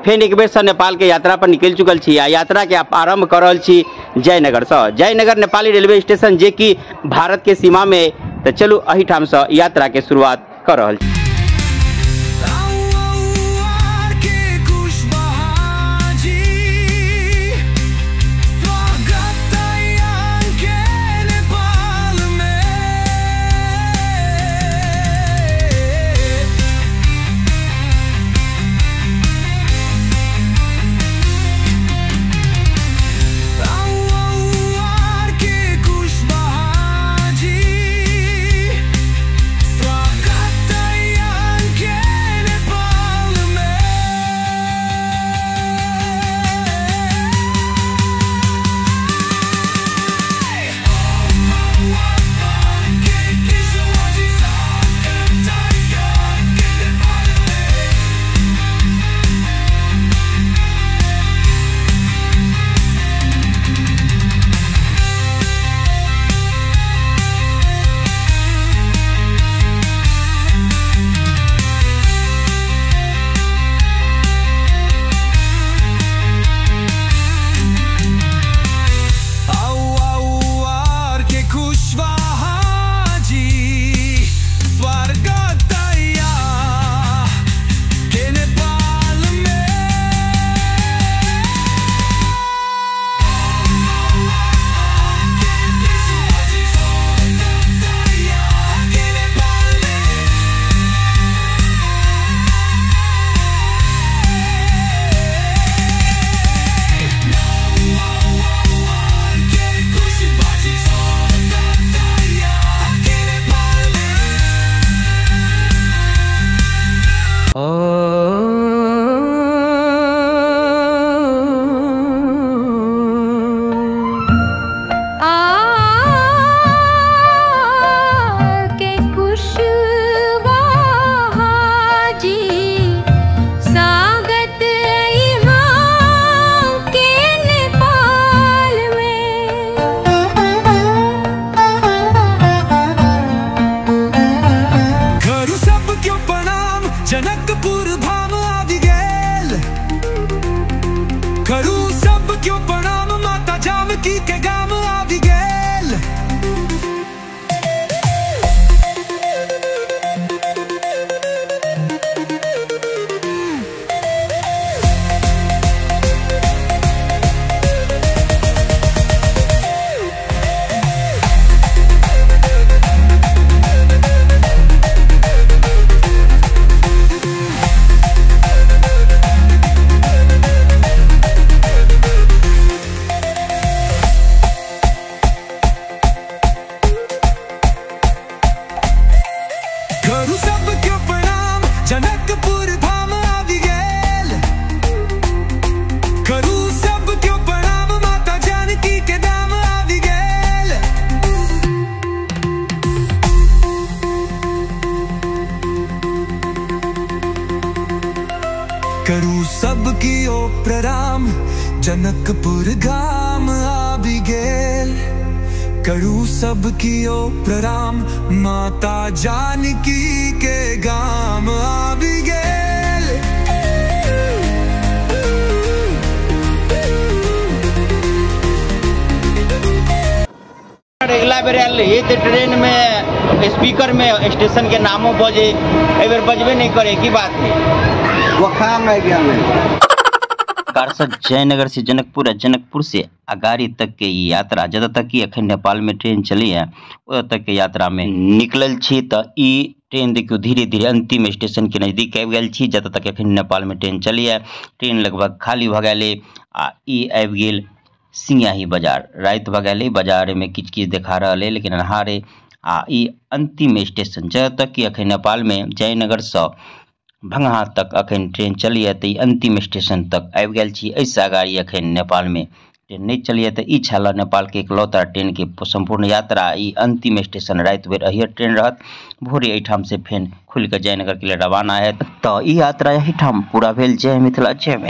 फेर एक बेर से नेपाल के यात्रा पर निकल चुकल छी आ यात्रा के आरंभ कर रहल छी जयनगर से। जयनगर नेपाली रेलवे स्टेशन जे कि भारत के सीमा में, तो चलू एहिठाम से यात्रा के शुरुआत कर रहल छी। जनकपुर धाम आबि गेल, करू सब क्यों प्रणाम, माता जानकी के गाम आबि गेल। करू सब क्यों प्रणाम, जनकपुर धाम आबि गेल, करू सब क्यों प्रणाम, माता जानकी के धाम आबि गेल। करू सब क्यों प्रणाम, जनकपुर गाम आबि गेल, करू सब कियो प्रणाम, माता जानकी के गाम आबि गेल। अगला बेर आयल रही तो ट्रेन में स्पीकर में स्टेशन के नामों बजे, एहि बेर बजबे नहीं करे, की बात है? कार जयनगर से जनकपुर आ जनकपुर से अगाड़ी तक के ई यात्रा, जतऽ तक कि अखन नेपाल में ट्रेन चली है ओतऽ तक के यात्रा में निकलल छी। तऽ ई ट्रेन देखियो धीरे धीरे अंतिम स्टेशन के नजदीक आबि गेल छी, जतऽ तक अखन नेपाल में ट्रेन चली है। ट्रेन लगभग खाली भऽ गेल आ ई आबि गेल सिंगाही बाजार। राति भऽ गेल, बाजार में किछु किछु देखा रहल है लेकिन अन्हार है। आ ई अंतिम स्टेशन जतऽ तक कि अखन नेपाल में जयनगर से भंगहा तक अखन ट्रेन चलिए तो अंतिम स्टेशन तक आबि गेल छी। एहिसँ अगाड़ी अखन नेपाल में ट्रेन नहीं चलिए। तो ई छल नेपाल के इकलौता ट्रेन के संपूर्ण यात्रा। ई अंतिम स्टेशन राति भरि अहिए ट्रेन रहत, भोरे एहिठाम से फेन खुलि कऽ जयनगर के लिए रवाना हैत। तो ई यात्रा एहिठाम पूरा भेल। जय मिथिला, जय।